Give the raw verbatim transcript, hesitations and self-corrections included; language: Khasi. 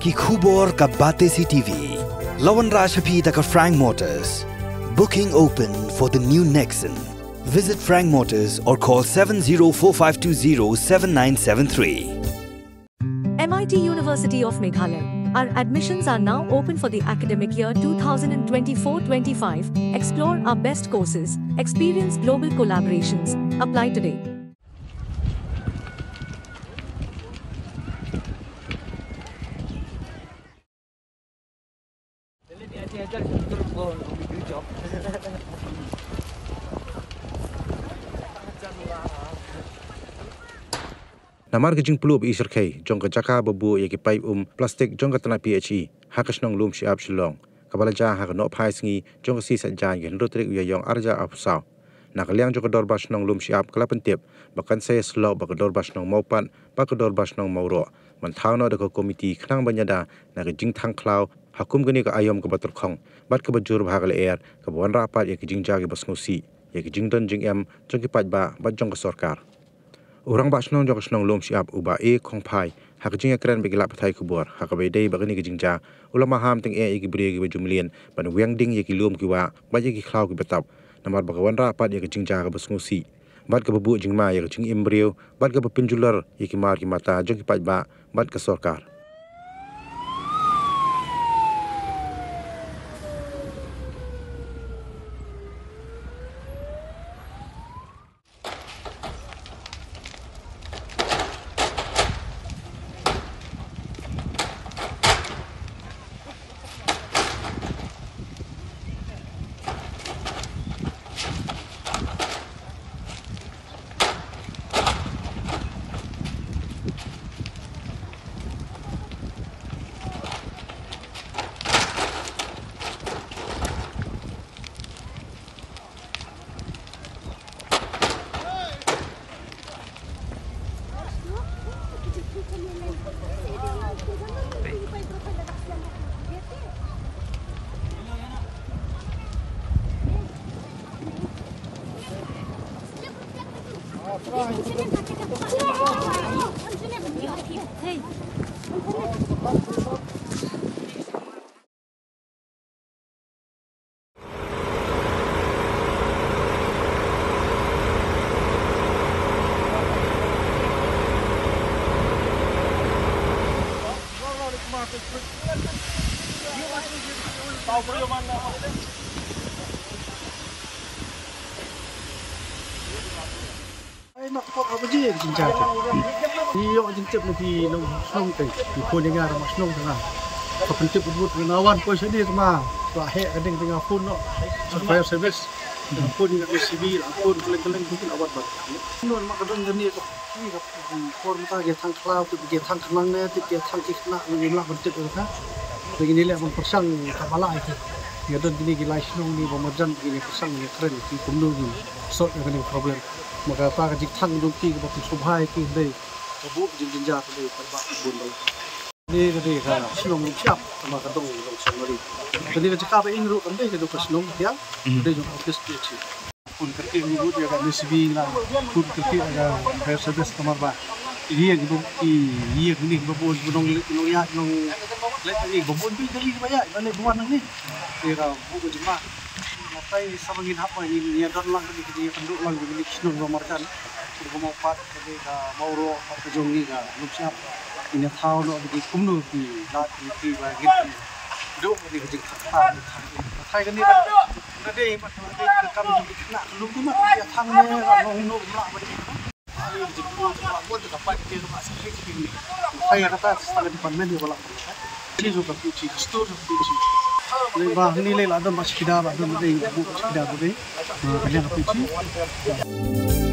Ki khubor ka Batesi T V. La wanrah sha phi da ka Frank Motors. Booking open for the new Nexon. Visit Frank Motors or call seven zero four five two zero seven nine seven three. M I T University of Meghalaya. Our admissions are now open for the academic year two thousand twenty-four twenty-five. Explore our best courses, experience global collaborations. Apply today. Namar ka jingpluh ba i syrkhei jong ka jaka ba buh ïa ki paip um plastik jong ka tnat P H E ha ka shnong Lumshyiap, Shillong, kaba la jia ha ka nohphai sngi jong ka sngi Saitjaiñ, ka hynriew tarik u Ïaïong arhajar arphew saw. Na ka liang jong ka dorbar shnong Lumshyiap ka la pyntip ba kan sa ïasyllok bad ka dorbar shnong Mawpat bad ka dorbar shnong Mawroh ban thaw noh da ka komiti khnang ban ïada na ka jingthang khlaw ha kum kane ka aïom kaba tyrkhong bad kaba jur bha ka lyer, kaba wanrah pat ïa ka jingjia kaba sngewsih, ïa ka jingdon jingem jong ki paidbah bad jong ka sorkar. U rangbah shnong jong ka shnong Lumshyiap, u Bah A Khongphai, ha ka jingïakren bad ki lad pathai khubor ha kaba ïadei bad kane ka jingjia, u la maham tyngeh ïa ki briew kiba ju mlien ban wiang ding ïa ki lum ki wah bad ïa ki khlaw kiba tap, namar ba ka wanrah pat ïa ka jingjia kaba sngewsih bad kaba buh jingma ïa ka jingim briew bad kaba pynjulor ïa ki mar ki mata jong ki paidbah bad ka sorkar. Ai, ma ka pop haba ji ka jingjia te. Ngi ïoh jingtip na phi nong shnong te. Phi phone ïa nga, rangbah shnong te nga. Ka pyntip bud bud nga wan poi shane te ma. Ba heh ka ding te nga phone noh. Sa fire service. Nga phone ïa ka C B, la phone kylleng kylleng te la wan bad. Nong ma ka dong kane ka, ka por mynta ki thang khlaw, ki thang khnang ne, ki thang ki khnang, ngi lah ban tip ïa ka. Te ngi leh ban pyrshang ka ba lah ïa ki. Ïa don kine ki lai shnong ne ba marjan kine pyrshang ïa kren ki kumno ki sort ïa kane ka problem. Ma kata ka jingthang jong ki kaba pynsngewbha ïa ki dei ka buh jingjynjar ka dei paidbah bun dei. Kane ka dei ka shnong Lumshyiap, kaba ka dong Lumshyiap Mari. Kane ka jaka ba ïeng ruh kam dei ka dong ka shnong Diang, ka dei jong ka office P H E. Phone kyrkieh ruh ïa ka M S B la, phone kyrkieh ïa ka fire service namar ba ïa ki bun, ïa ki bun ba bun, nong leit nong ïaid nong leit ïa ki bun, bun kali ba ïaid ba leit ba wan nangne. Ïa ka bun ka jingma. Nga trai sa ba ngin hap ba ngin ïa don lang kane, ngin ïa kynduh lang kane ka shnong ba marjan. Kumba Mawpat, kane ka Mawroh, pat ka jong ngi ka Lumshyiap. Ngin ïa thaw noh ba ki kumno ki lad ki, ki ba ngin kynduh kane ka jingthang. Nga trai kane ka, ka dei, ka dei ka kam jong ki khynnah ka lum ki mat, ïa thang ne ka long no kumla ba ki. Ai, jingpynlong ba bun te ka paip te ka ba sa klik klik ni. Ai, kata sa ka department ïa ba la. Chi jong ka P H E, ka store jong ka P H E. Lei ba ni lei la don ba shi kida ba don dei ba shi kida ba dei. Ka liang ka P H E.